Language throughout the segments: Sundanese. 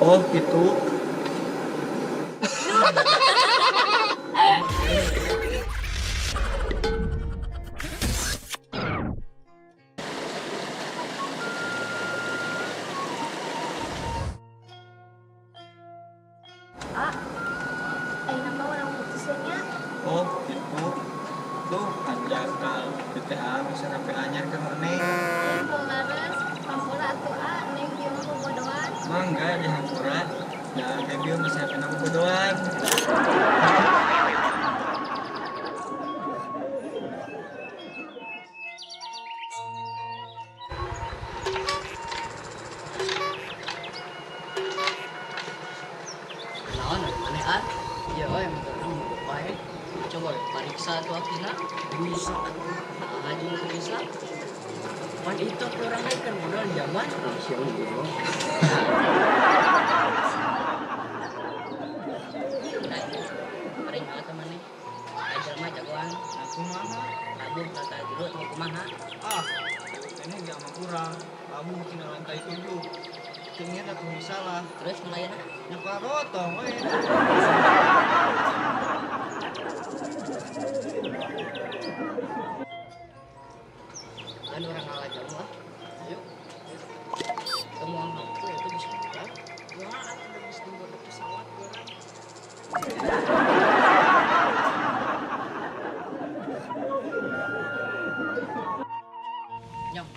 Oh gitu. Ah, ayeuna mah urang putus we nya. Oh gitu. Duh, hanjakal. BTA bisa HP anyar ka maneh. Lain pemares, hampura atuh ah, neng kieu mah bobodohan. Mangga dihampura. Da kayak bieu masih HP na bobodohan. Naon ari maneh ah? Iya we motor urang mogok wae. Coba we pariksa atuh akina. Bisa atuh. Naha jeung teu bisa. Pan itu urang ge keur modal zaman. Ah sia mah goblok. Nah, bari nyaho teh maneh. Aya jelema jagoan. Nah, kumaha? Labuh lantai tilu atau kumaha? Ah, ini gak sama kurang. Kamu tina lantai 7. Tingnya atuh salah. Terus melayana? Nya karotong we. Kan urang ngalah jamu ah. Ayo. Kamu mampu itu bisa buka. Wah, atuh geus di pesawat urang. Nyok,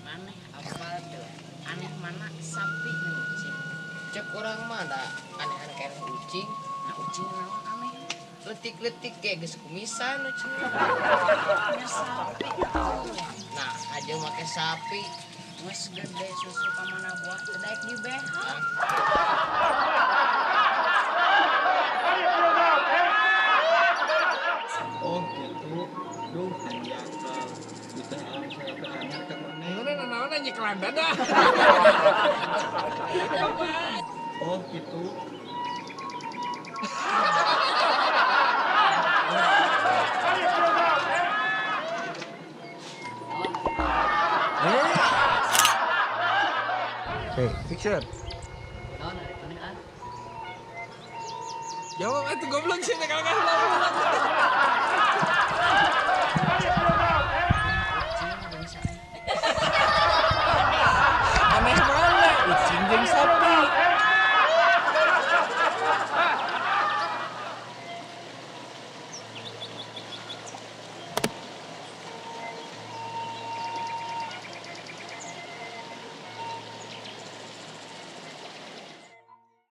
maneh apal teu? Aneh mana sapi jeung ucing? Cek urang mah da aneh-aneh kayak ucing. Nah, ucing naon aneh? Letik-letik kayak geus kumisan ucing. Nya sapi tuh. Nah, aja make sapi. Geus gede susu ka mana buah teu daek di BH. Oh gitu. Duh, hanjakal. BTA bisa HP anyar ka maneh. Mana naon nyekelan dadah. Oh gitu. Oke, picture. Naon ari maneh ah? Jawab atuh goblok sih kalau kalah.